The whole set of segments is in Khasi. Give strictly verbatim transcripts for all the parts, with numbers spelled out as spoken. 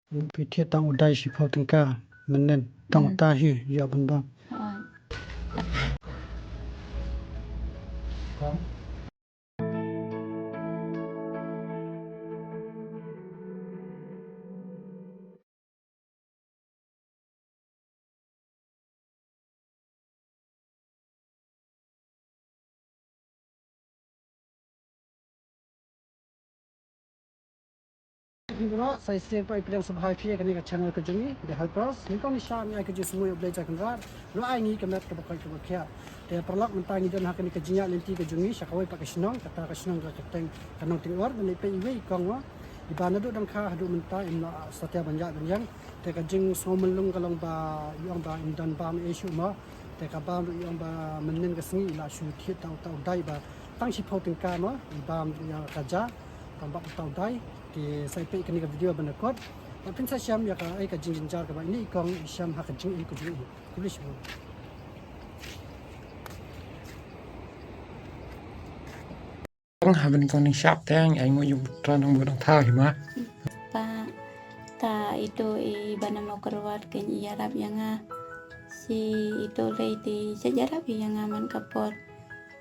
Phi thied tang u dai shiphew tyngka mynnin, tang uta hi ïa ban bam. Sa shisien pat ïa pdiang sngewbha ïa phi ïa kane ka channel ka jong ngi, The Helpers. Nyngkong nyngkhan ai ka jingsngew ïa U Blei Jakhlia, lok ai ngi ka met kaba koit kaba khiah. Te paralok, mynta ngi don ha kane ka jingïaid lynti ka jong ngi sha kawei pat ka shnong, kata ka shnong ka kyrteng ka Nongtyngur, ban ïa peit iwei i kong mo, iba naduh dang kha haduh mynta im lah satia ban ïaid ban ïeng. Te ka jingsngew myllung ka long ba i ong ba im don bam ei shuh mo. Te ka bam ruh i ong ba mynnin ka sngi i la shu thied tang uta u dai ba tang shiphew tyngka mo, i bam ïa ka ja, tang bam uta u dai. Te sa ïa peit kane ka video ban da kut. Ba phin sa shem ïa kaei ka jingjynjar kaba ine i kong i shem ha ka jingim ka jong i. Khublei shibun. Haba nyngkong ngi shah te ngi ainguh ïa u Trai nongbuh nongthaw hi ma. Pa, ta ito i ba na Mawkyrwat kein i ïarap ïa nga. Shi ito lei te i shait ïarap ïa nga man ka por.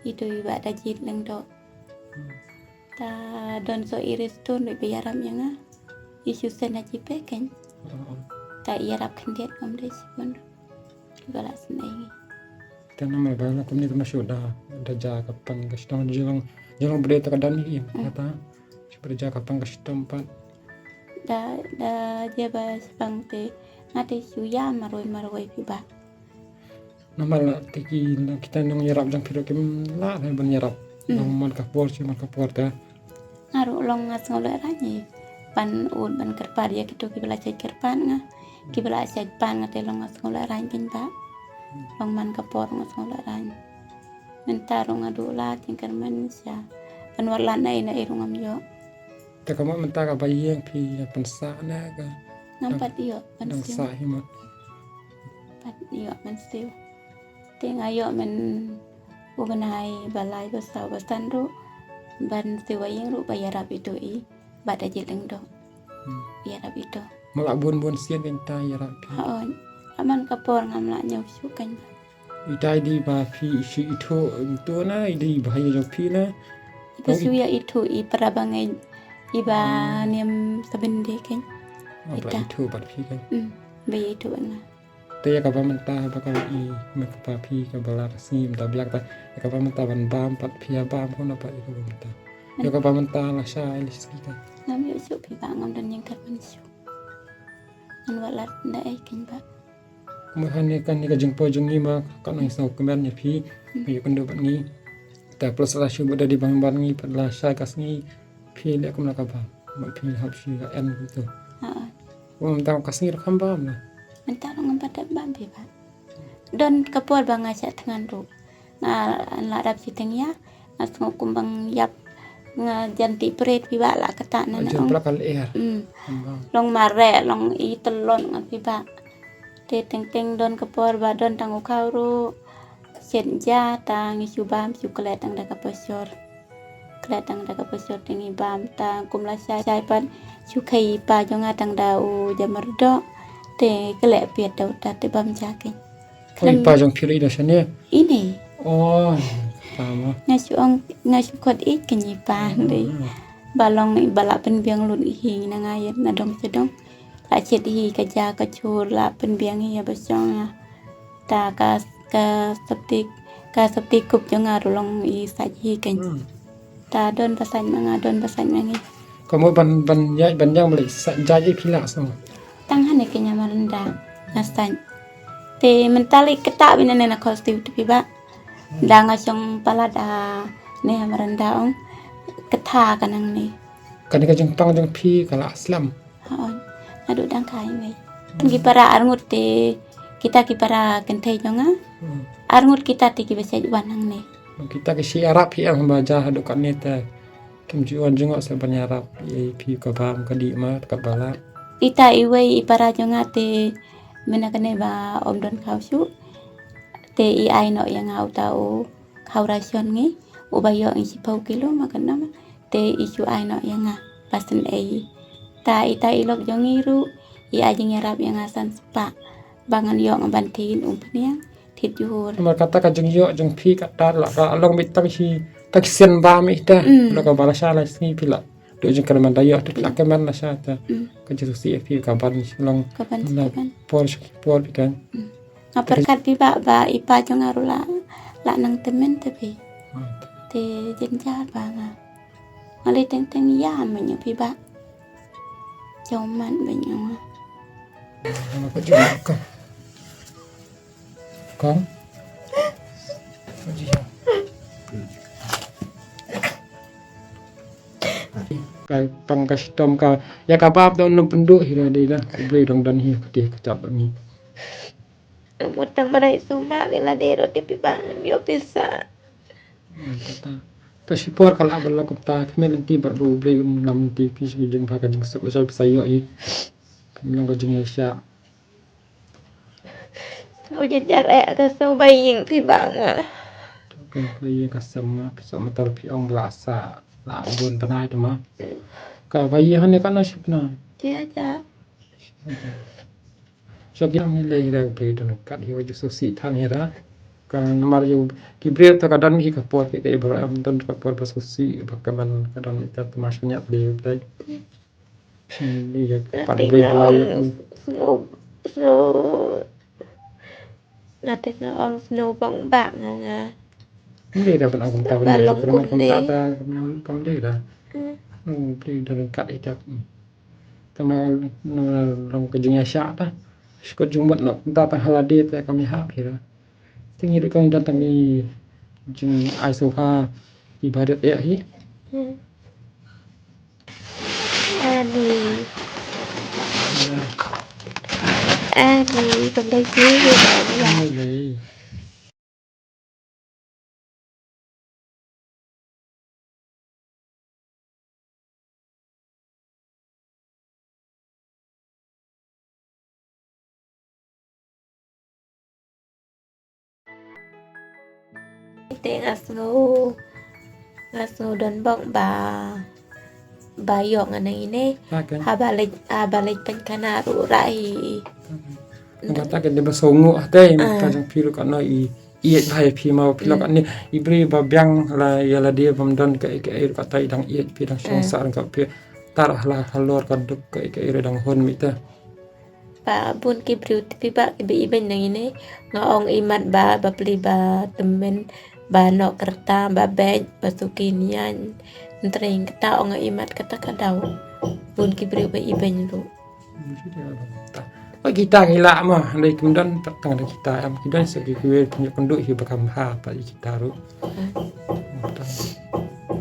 Ito i Bah Dajit Lyngdoh. Ta don so i Restone ruh i ba ïarap ïa nga. I shu send ha Gpay kein. Ta i ïarap khyndiat, ngam dei shibun ruh. Kiba la sngewsih ïa ngi. Te namar ba la kumne kumne shu da, da jia ka pang ka shitom, jinglong, jinglong ba dei ta ka don hi. Mm. Kata shu ba da jia ka pang ka shitom pat. Da, da jia ba shitom te nga te shu ïa marwei marwei phi Bah. Namar la te ki, kita nongïarap jong phi ruh kim lah ban ïarap. Mm. Long man ka por shi man ka por te. Nga ruh long nga sngew lehraiñ hi ban ud ban kyrpad ïa kito kiba la shait kyrpad nga. Kiba la shait pan nga te long nga sngew lehraiñ kein Bah. Long man ka por nga sngew lehraiñ. Mynta ruh nga duh lad jingkyrmen sha ban wad lad na ei na ei ruh ngam ïoh. Te ka mut mynta kaba ïeng phi ïa pynsah ne ka? Ngam pat ïoh ban siew. Dang sah hi mut. Pat ïoh ban siew. Te nga ïoh myn u bnai ba lai ba saw ba san ruh ban siew ba ïeng ruh ba ïarap ito i Bah Dajit Lyngdoh. Hmm. Ïarap ito. Ma la bun bun sien kein ta ïarap phi. Hooid. Aman ka por ngam lah ñiew shuh kein. Ita i dei ba phi shu ithuh ito na i dei ba ha ïa jong phi na. Ita shu ïa ithuh i para bangeit i ba niam Sabynriew kein. Oh, ba ithuh bad phi kein. Hmm. Ba ïa ithuh na. Te ïa kaba mynta ba ka i me ka pa phi kaba la ka sngi mynta biang ta ïa kaba mynta ban bam pat phi ïa bam ko na pat ïa kaba mynta. Ïa kaba mynta la shai la shi ka. Ngam ïoh shuh phi Bah, ngam don jingkyrmen shuh. Ngan wad lad da ei kein Bah. Kumba kane kane ka jingpoi jong ngi ma ka nang sngew kmen ïa phi. Hmm. Ïa kynduh bad ngi. Te plus la shu ba da dei bam bad ngi pat la shai ka sngi. Phi leh kumno ka bam? Mut phi hap shu ïa en kumto. Ha. Kum mynta ka sngi ruh kham bam na. Mynta ruh ngam pat dep bam phi Bah. Don ka por ba nga shah thngan ruh. Nga la dap shi tyngia, nga sngew kum ba nga ïap, nga jan tih pret phi Bah, la kata na ong. Jan pla ka lyer. Hmm. Kham bam. Long mareh, long i tlot nga phi Bah. Te teng teng don ka por ba don tang u khaw ruh. Shet ja ta ngi shu bam shu klet tang da ka pashor. Klet tang da ka pashor te ngi bam ta kum la shai shai pat shu khei i pa jong nga tang da u jamyrdoh. Te klet piat da uta te bam ja kein. Oh, i pa jong phi ruh i da shane? Ine. Oh, tama. Nga shu ong, nga shu khot ïeit kein i pa dei. Ba long i ba la pynbiang lut hi na nga ïa na dong sha dong. La shet hi ka ja ka chur la pynbiang hi ïa ba shong ïa. Ta ka, ka sopti, ka sopti kup jong nga ruh long i sait hi kein. Hmm. Ta don ba sait ma nga, don ba sait ma ngi. Ka mut ban, ban ïaid ban ïeng ba leh sait jait i phi lah shuh. Tang hane kein ha Maryndang nga sait. Te mynta leh kata bine ne na khostiu te phi Bah. Hmm. Da nga shong palat ha ne ha Maryndang ong kata ka nangne. Kane ka jingpang jong phi ka la slem. Hooid. Naduh dang kha ïa ngi. Ki para arngut te kita ki para kynthei jong nga. Hmm. Arngut kita te kiba shait wan hangne. Kita ki shi arap hi em ba ja haduh katne te. Kim ju wan jngoh sa ban ïarap ïa phi ka bam ka dih ma ka bala. Ita iwei i para jong nga te mynta kane ba ym don khaw shuh. Te i ai noh ïa nga uta u khaw ration ngi, uba ïoh ngi shiphew kilo ma ka nam, te i shu ai noh ïa nga, ba sngewsih. Ta ita i lok jong ngi ruh, Ïa ai jingïarap ïa nga san spah. Ba ngan ïoh nga ban thied umphniang, thied jhur. Namar kata ka jingïoh jong phi kata la ka long beit tang hi, tang hi sien ba mi te. Mm. Lo ka ba la sha la sngi phi la. Duk jingkyrmen da ïoh te phi la kyrmen la sha te. Mm. Ka jingsngewsih ïa phi ka ban shu long. Ka ban, na ka ban. Por sha ki por phi te. Mm. Nga pyrkhat phi ba, ba i pa jong nga ruh la, la nang tymmen te phi. Hmm. Te jynjar ba nga. Nga lei teng teng ïa mynta phi ba. Jong man ba nga. Kong. Ka pang ka shitom ka. Ïa ka bap don nang pynduh hi la dei la. Blei dong don hi ka ti ka chap ni. Mut tang ba dei sumar ila dei rot ïa phi ba ngam ïoh pisa. Hmm, kata. Ta shipor ka lah ba la kumta, kmie lynti bad ba U Blei um lam lynti phi shu jing ba ka jingsuk ba shu pisa ïoh i. Kmie long ka jingïaishah. Sngewjynjar eh ka sngewbha ïing phi ba nga. Ka sngewbha ïing ka sem nga, phi sngewbha tar phi ong ba la sa, la bun bnai te ma. Ka ba ïing hangne ka na shipna. Ïa ja. Sha ki nang lei ra phi don kat hi wa ju su si than hi ra. Ka namar ïa ki briew ta ka don hi ka por ki ka ibra am don ka por ba su si ba ka man ka don ita ta ma shanya lei plei. Ni ya ka pan lei ba ya. Snow, snow. Nga te nga ong snow bong ba nga nga. Lei ra ban ong kumta ban lei ra ban ong kumta ta ban lei ra. Hmm, lei don kat ita. Tang na, na long ka jingïaishah ta. Shkot jingmut na ta tang ha lade ta kam ïahap hi ra. Te ngi dei kong don tang i jingai sngewbha i ba dep eh hi. Ani. Ani, pandai sih ya. Ai lei. Te nga sngew, nga sngew don bok ba, ba ïoh nga nang ine. Ha, kan. Haba leit, haba leit pynkhana ruh ra hi. Nga ta ka dei ba sngew hate, ah, ka jong phi ruh ka no i, i ïeit bha ïa phi ma phi lok, hmm, ani i briew ba biang la ïa lade bym don kaei kaei ruh kata i dang ïeit phi dang shong, eh, sah dang ka phi tar hala halor ka duk kaei kaei ruh dang hun mih te. Ba bun ki briew te phi ba ki ba ibeiñ nang ine nga ong imat ba bapli ba tymmen ba noh kyrta ba beit ba suki nian. Ntreng kata ong imat kata ka daw. Bun ki briew ba ibeiñ ruh. Ba kita ngi lah ma, hynrei kim don pat tang da kita em, ki don sa ki kywel pynduh hi ba kham bha pat ïa kita ruh.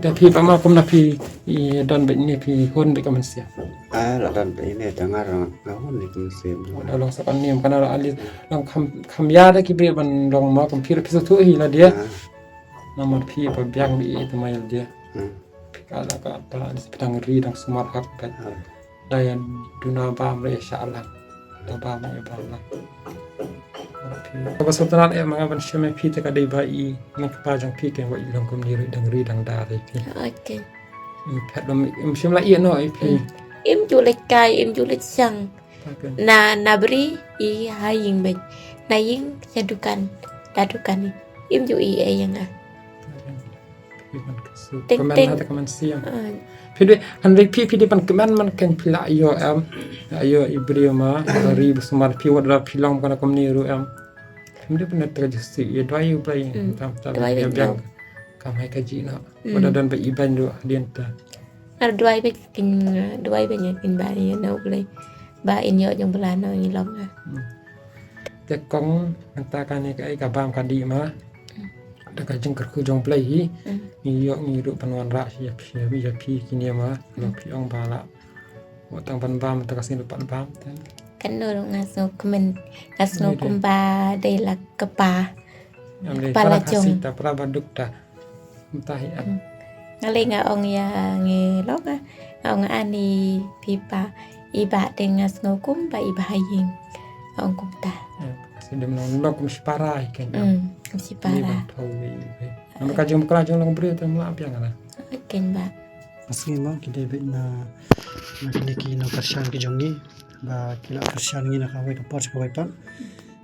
Te phi pat ma kumno phi, i don bad ine phi hun bad ka mynsiem? Ah, la don bad ine te nga ruh nga hun bad ka mynsiem. Da long sa kan niam kana la ali long kham, kham ïa da ki briew ban long ma kum phi ruh phi sngewthuh hi la dia. Ah. Namar phi ba biang bad i te ma ïa la dia. Hmm. Phi ka la ka ta ali sa phi dang ri dang sumar hak bad. Ah. Da ïa duna bam re ïa shah lang. Da bam ïa bam lang. Ka ba sngewtynnat ïa ma nga ban shem ïa phi te ka dei ba i nang kpa jong phi ken wa i long kumne ruh dang ri dang da re phi. Okay. Im phet lam im shem la ïa no ïa phi. Hmm. Im ju leit kai, im ju leit shang. Okay. Na, na bri i ha ïing bad. Na ïing sha dukan. Da dukan i. Im ju i ei ïa nga. Okay. Phi ban kynsu. Teng, kmen teng. Hata kmen siang. Ah. Phi dei, hynrei phi, phi dei ban kmen man ken phi la ïoh em. La ïoh i briew ma, i ri ba sumar phi wat la phi long kana kumne ruh em. Phi dei ban ta ka jingsi, ïa duwai ïa u Blei. Mm. Tam, tam, duwai ïa biang. Kam hai ka ji na. Mm. Wat la don ba i ban ruh hadien ta. Ar duwai ba kin, duwai ba kin ba ïa na u Blei. Ba in ïoh jong bla na ngi long. Mm. Te kong, mynta kane kaei ka bam ka dih ma. Da ka jingkyrkhu jong Blei hi. Mm. Ngi ïoh ngi ruh ban wanrah ïa phi, ïa phi kine ma. Mm. Lok phi ong ba la. Wat tang ban bam mynta ka sien ruh pat bam te. Kan no ruh nga sngewkmen, nga sngew kumba dei la kpa. Kpa la jong. Para ba duk ta. Mynta hi em. Hmm. Nga lei nga ong ïa ngi lok nga. Nga ong ani phi pa i ba te nga sngew kumba i ba ha ïing. Nga ong kumta. Ya, sien dei long long kum shipara hi ken. Hmm, kum shipara. Ni ban thau ni. Namar ka jong ka la jong long briew te mla biang na. Ken ba. Asngi ma ki dei beit na, na kine ki nongkyrshan ki jong ngi. Ba ki la kyrshan ngi na kawei ka por sha kawei pat.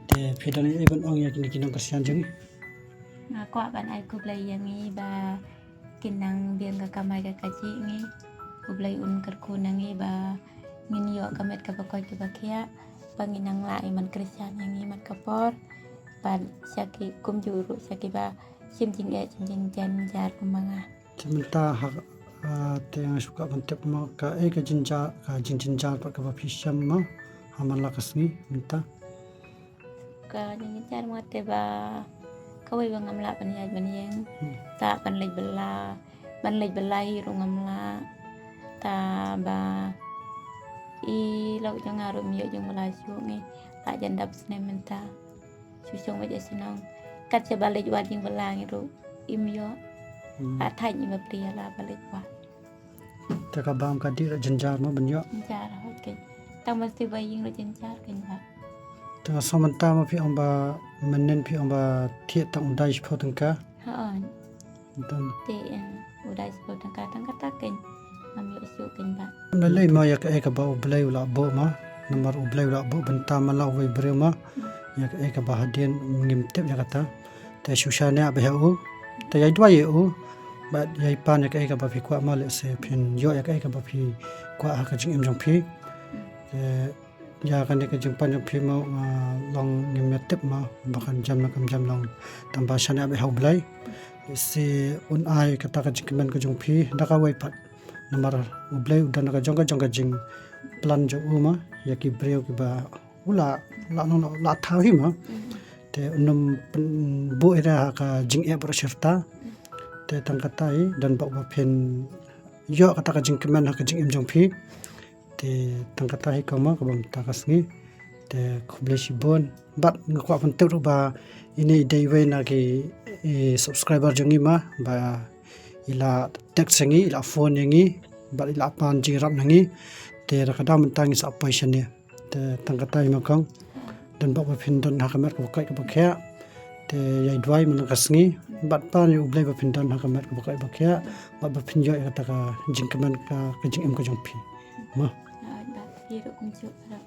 Te phi don ei ban ong ïa kine ki nongkyrshan jong ngi? Nga kwah ban ai khublei ïa ngi ba kin nang biang ka kamai ka kajih ngi. U Blei un kyrkhu na ngi ba ngin ïoh ka met kaba koit kaba khiah, ba ngin nang lah ïa man kyrshan ïa ngi man ka por. Bad sha ki kumjuh ruh sha kiba shim jingeh shim jingjynjar kum ma nga. Te mynta ha, ah, te nga shu kwah ban tip ma kaei ka jynjar, ka jingjynjar pat kaba phi shem ma ha man la ka sngi mynta. Ka jingjynjar ma te ba kawei ba ngam lah ban ïaid ban ïeng. Hmm. Ta ban leit bylla, ban leit bylla hi ruh ngam lah. Ta ba i lok jong nga ruh im ïoh jingbylla shuh, ngi la jan dap snem mynta. Shu shong beit ha shnong. Kat shaba leit wad jingbylla ngi ruh im ïoh. Hmm. La thait ngi ba plie la ba leit wad. Te ka bam ka dih ruh jynjar mo ban ïoh. Jynjar hoi keiñ. Tang ba shu ba ïeng ruh jynjar keiñ ba. Te nga sngew mynta mo phi ong ba mynnin phi ong ba thiah tang u dai shiphew tyngka. Hooid. Te, em, u dai shiphew tyngka tang kata keiñ. Ngam ïoh shuh keiñ ba. Lei lei mo ïa kaei kaba U Blei u la buh mo. Namar U Blei u la buh bynta man la uwei u briew mo. Hmm. Ïa kaei kaba hadien ngim tip ïa kata. Te shu shaniah beit ha u. Te ïai duwai ïa u. Bad ïai pan ïa kaei kaba phi kwah mo, lehse phin ïoh ïa kaei kaba phi kwah ha ka jingim jong phi. Te ïa kane ka jingpan jong phi mo, ah, long ngim ïatip mo ba kan jem ne kam jem, long tang ba shaniah beit ha U Blei. Lehse un ai kata ka jingkmen ka jong phi da kawei pat. Namar U Blei u don ka jong ka jong ka jingplan jong u mo ïa ki briew kiba u la, la nong la thaw hi mo. Mm. Te un ym pynbuh ïa ha ka jingeh baroh shi rta. Te tang kata hi don bok ba phin ïoh kata ka jingkmen ha ka jingim jong phi. Te tang kata hi ka mo kaba mynta ka sngi. Te khublei shibun. Bad nga kwah pyntip ruh ba ine i dei iwei na ki, i subscriber jong ngi mo ba i la text ïa ngi, i la phone ïa ngi, bad i la pan jingïarap na ngi. Te da kata mynta ngi sa poi shane. Te tang kata hi ma kong. Don bok ba phin don ha ka met kaba koit kaba khiah. Te ïai duwai man la ka sngi. Bad pan ïa U Blei ba phin don ha ka met kaba koit kaba khiah. Bad ba phin ïoh ïa kata ka jingkmen ka, ka jingim ka jong phi. Mo. Ïa, bad phi ruh kumjuh ruh.